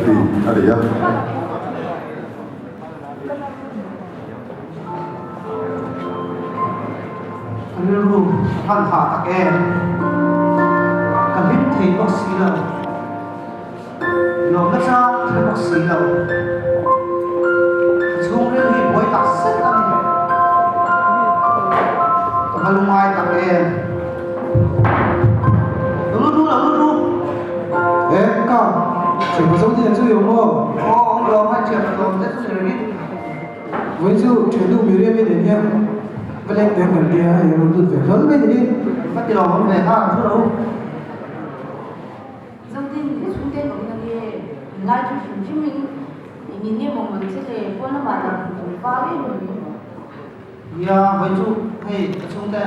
ni a nei a. Ka rilru a van hah tak em? Ka hlim thei bawk si lo. Lawmna chang hre bawk si lo. Ka chhungril hi buai tak zet a ni. Ka va lungai tak em? Lo lut ru, lo lut ru. E, ka, thian pazo te chu i awm maw? Aw, awm lo, hei thian pazo te chu ni rengin. Vawi chu thiannu Miriam-i nen hian va leng teh kan tia, hei a rawn lut ve hlawl mai ni. Va ti lo awm ve kha, thu lo. Zotin i chhungte an awm nange? Lai chu hrim hrimin i min nge maw mawn che le, pawn lamah dah hmu tur fal em mai. Nia, vawi chu hei ka chhungte,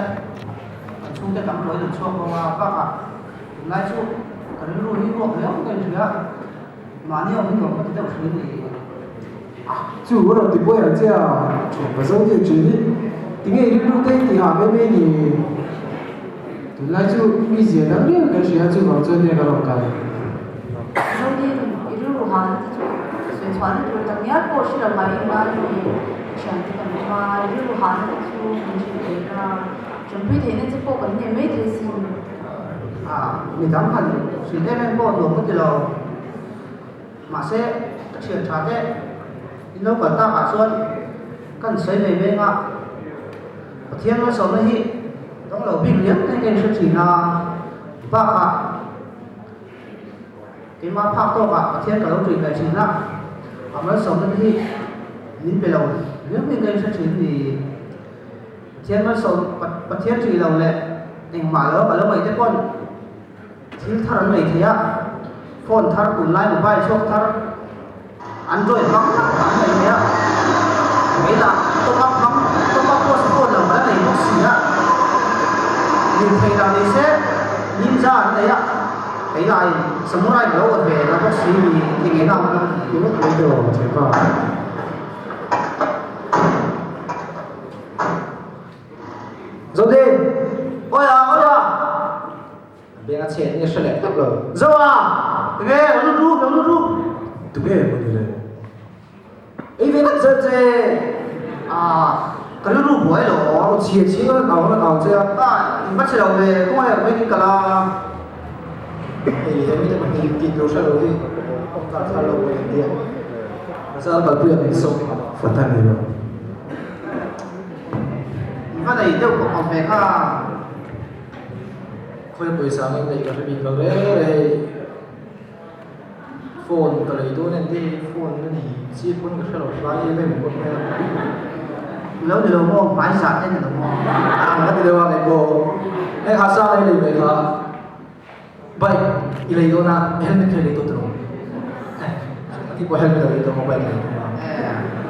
kan chhungte tam ruai an chhuak bawk a, bakah tunlai chu ka rilru hi ruak riau ka inhria, mahni awm hi nuam ka ti deuh hrin ni. Chu a rawn ti buai ang che a, thian pa zo deuh thin hi tinge i rilru te i tih hah mai mai ni? Tunlai chu mi zia dang riau kan hria chuvang chuan nia ka rawn kal. Zodin, i rilru hahna te chu sawi chhuahna tur tak ngial pawh hre lo mah i ngai ni, thian te kan awm a, i rilru hahna te chu kan hrilh ve la, tanpui theihna che pawh kan nei mai thei sin. Midang han hrilh em em pawh nuam ka ti lo. Mahse, ka thian tha te in lo kal tak ah chuan kan sawi mai mai anga Pathian malsawmna hi dawng lo bik riau te ka inhre thin a, bakah keimah phak tawk ah Pathian ka lo tui ve thin a, a malsawmna te hi min pe lo riau mai ka inhre thin a ni. Pathian malsawm Pathian tih lo leh engmah lo ka lo ngaih te pawn Thil thar an nei thei a, phone thar, tunlai mobile chhuak thar, android hmang tak an nei thei a, keilah top up hmang, top up pawh support lo kan nei bawk si a, lirthei lah ni se ninja an nei a, keilah in samurai ka lo awt ve lo bawk si ni thei ngei na awm lo. Ti ngawt mai tawh ang che pa. Zodin! Awi a, awi a! A beng a chhet nge hre leh tawp lo. Zoa! Tinge lo lut ru, lo lut ru. Tunge maw ni le? Ei ve ngat zel che. Ah, ka rilru buai lo. Aw chhia chhing a rawn au rawn au che a. Ah, in va chhe lo ve, kawngah hian vawiin kal a. Hei he mite pahnih tih tur hre lo hi awm kar thar lo pawh in tia. Azar kalpui ang in sawm fat a ni lo. In va nei deuh kawp ve kha. Khawi pawisa ang in neih ka hre bik lo reng reng hei phone ka lei dawn en te hi phone a ni chiah pawn ka hre lo hlai em em bawk mai a. Lo ni lo maw hmai zah te ni lo maw? Ang ka ti deuh a kei pawh hei kha sang ei lei ve kha bike i lei dawn a helmet kha i lei tawh tawh lo a ti pawh helmet a lei tawh maw bike a lei tawh a.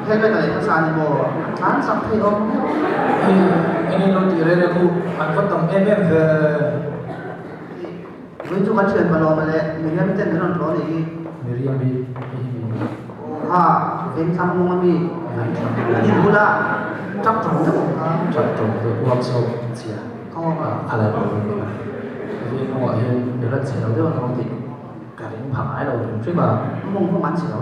Helmet a lei hmasa a ni maw? Tlan chak thei awm viau. Hei eng eng lo tih reng reng khu an va tam em em ve. Vawi chu kan thian palawm leh Miriam ten min rawn tlawh a nih hi. Miriam hi hei hi mi. Aw ha vengthlang mawng a mi an in bula tap tawng deuh awm kha. Tap tawng deuh workshop chia a lai pawh ni a. Veng mawngah hian nula chhe lo deuh an awm tih ka ring phah ngai lo hrim hrim a. Mawng pawh an chhe lo.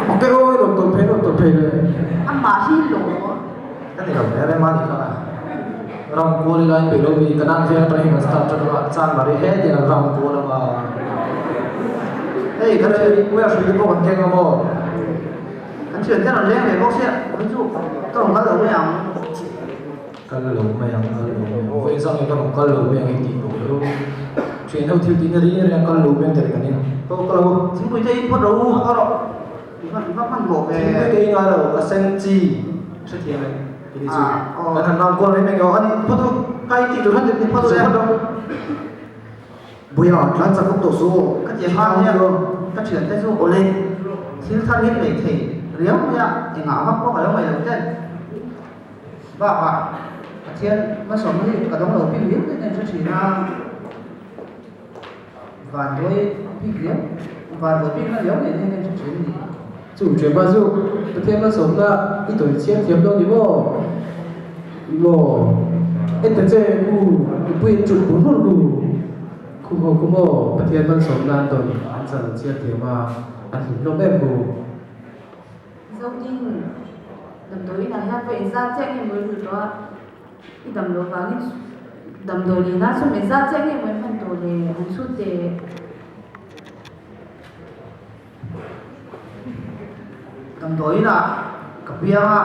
Ok awi rawn tawp phei rawn tawp phei le. Amah hi lo. Ka ni lo hle reng a nih kha. Round kual ila in peih lo mi kanan vel atang hian kan start tan a chan mari he tiang an round kual anga. Hei kan thian ui a hrui te pawh kan keng a maw. Kan thian te rawn leng ve bawk sia ui chu ka rawn kal lo mai ang. Kal lo mai ang kal lo mai ang vawi zang nge ka rawn kal lo mai ang i tih tawh lo. Thian ho thil tihna ring reng kal lo mai ang tel kan in. Aw ka lo thingpui te in phawt ro u a rawh. Thingpui te i ngai lo a sen chi hrethiam em tih chu kan han round kual mai mai ang ani phawt u kai tih tur han ti phawt u le Buia tlan chak awk tawh su ka ti hma hian ka thian te chu awle thil thar hi nei thei riau mai a engah vak pawh ka lo ngaih lo ten bakah Pathian hmasawm hi ka dawng lo bik riau ten a inhre thin a. Vanduai bik riau, vanduai bik na riau nen hian kan hre thin a ni. Chu Ṭhianpa chu Pathian malsawmna i tawi chhiar thiam dawn ni maw? I maw? En ta che u, mipui an ṭulh bur bur ku. Khu ho khu maw Pathian malsawmna an tawn an chan an chhiar thiam a, an hlim hlawm em ku. Zoding, damdawiin ah hian vawi inzat chiah nge mawi lut tawh a, i dam loh vangin damdawi lei nan sawm inzat chiah nge mawi hman tawh le han chhut teh. Damdawiin ah ka piang a,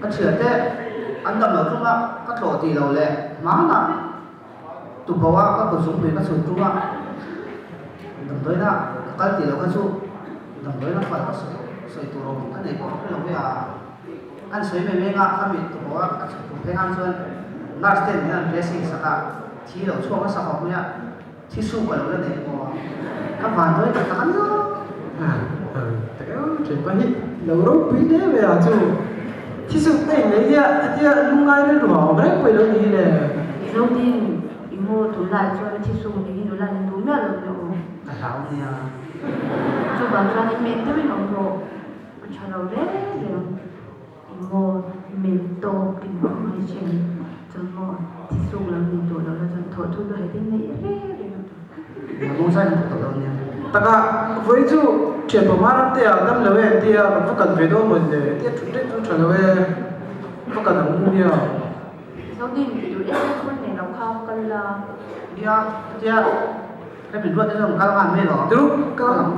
ka thiante an dam loh tum a, ka tlawh tih loh leh hmanah tuboh a ka kut zungpui ka chhut tum a, damdawiin ah ka kal tih loh kha chu damdawiin a fal ka sawi tur awm ka nei pawh ka hre lo ve a, an sawi mai mai anga khami tuboh a ka chhut tum phei ang chuan nurse ten min an dressing sak a, thi lo chhuak nasa khawp mai a. Thi su ka lo la nei maw? Ka van dawi tak tak a nia. Tak em thin pa hi lo ropui hle mai a chu thi su ka in nei nia hetia lungngai rilru a awm reng pawh i lo ni hi le. I zo ding i maw tunlai chuan thi su ni hi nula in duh miah lo nia aw. Ka hlau nia. Chuvang chuan i men deuhin awm rawh. A tha lo reng reng. I maw men tawk in awm mai thin chuan maw thi suk lo ni tawh lo la chuan thawh thu chu hei ding nei reng reng a tawh. Mawng zai kan thawk tawh lo nia. Taka vawi chu thian pawh ram te ah dam lo e an tia kan va kal ve dawn maw le tia thut reng chu tha lo e va kal ang u nia. Zodin ti duh em em pawn nei lo kha kal la. Nia tia rem in ruat te chuan kal ngan mai lo. Tiru kal ang.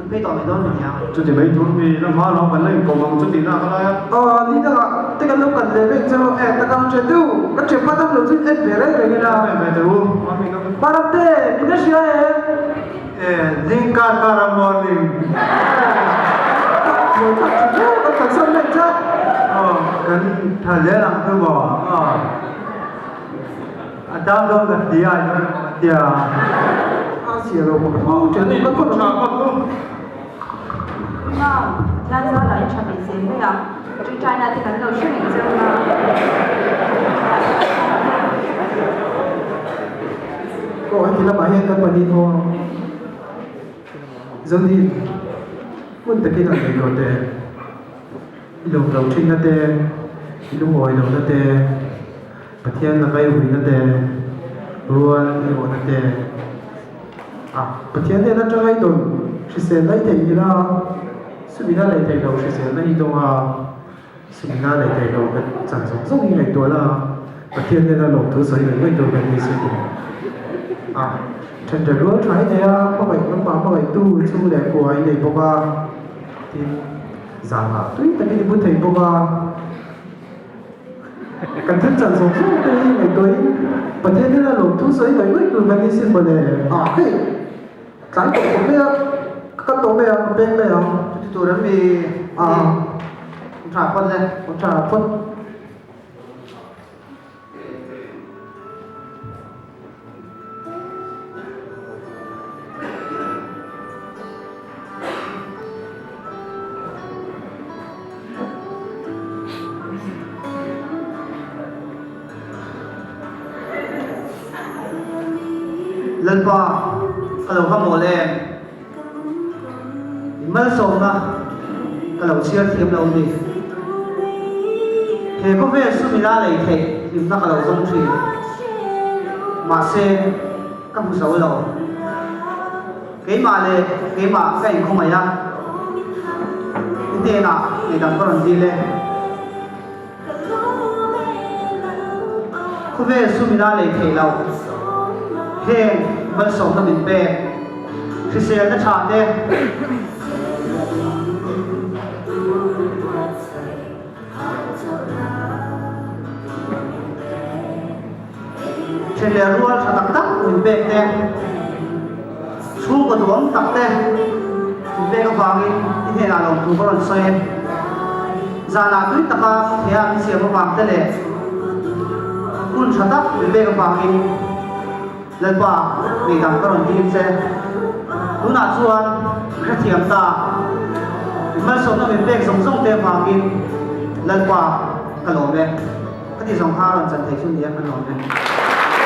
Phei tawh mai dawn nia. Chuti mai tur mi la hma lo kan la inkawm ang chuti na ka lai a. Aw ni dangah. te kan lo kal leh vek chu e taka ang ṭhian deuh ka ṭhianpa dam lo chu in en ve reng reng ila. Paramte min la hria em? E zing kar kar a morning. Lo thak ṭhin viau kan kalsan vek chat. Aw kan tha zel ang chu maw aw. A dam dawn ka ti a ilo emaw ka tia. A zia lo bawk tho ṭhian deuh kan khawn ang. Unau, Pathian zara i tha ve zel mai a, ṭawngṭaina te kan lo hre reng zeuh a. Aw heti lamah hian kan pahnih thaw Zodin hmun takin an nei tawh teh. I lawm lo thinna te, i lungawi lohna te, Pathian laka i huina te, rual i awhna te, a Pathian hnen atanga i dawn hriselna i theih nghilh a, sumina lei theih loh hriselna i dawng a, sumina lei theih loh kan chan zawng zawng hi ngaihtuah la, Pathian hnena lawmthu sawi mai mai tur kan ni si tih a then ṭha rual ṭha i nei a, hmangaih nangmah hmangaihtu chhung leh kua i nei bawk a, tin zanah tui takin i bu thei bawk a. Kan thil chan zawng zawng te hi ngaihtuahin Pathian hian a lawmthu sawi mai mai tur kan ni sin mawle. Ah hei tlai tawh khawp mai a, ka kal tawh mai ang, ka peng mai ang. Chuti tur em mi? Ah. Awm tha phawt le. Awm tha phawt. Lalpa, ka lo va mawl em? I malsawmna ka lo chhiar thiam lo ni. He khawvel sumina lei theih hlimna ka lo zawng thin. Mahse, ka hmu zo lo. Keimah leh keimah ka inkhawngaih a, i hnenah ngaihdam ka rawn dil e. Khawvel sumina lei theih loh heng malsawmna min pek, hriselna tha te, Then leh rual tha tak tak min pek te, chhungkaw duhawm tak te min pek avangin i hnenah lawmthu ka rawn sawi. Zanah tui taka thea min siam avang te leh hun tha tak min pek avangin Lalpa ngeihdam ka rawn dil che. Tunah chuan ka hrethiam ta, i malsawmna min pek zawng zawng te avangin Lalpa ka lawm e. Ka ti zawng kha a rawn chan thei chu nia ka nuam e.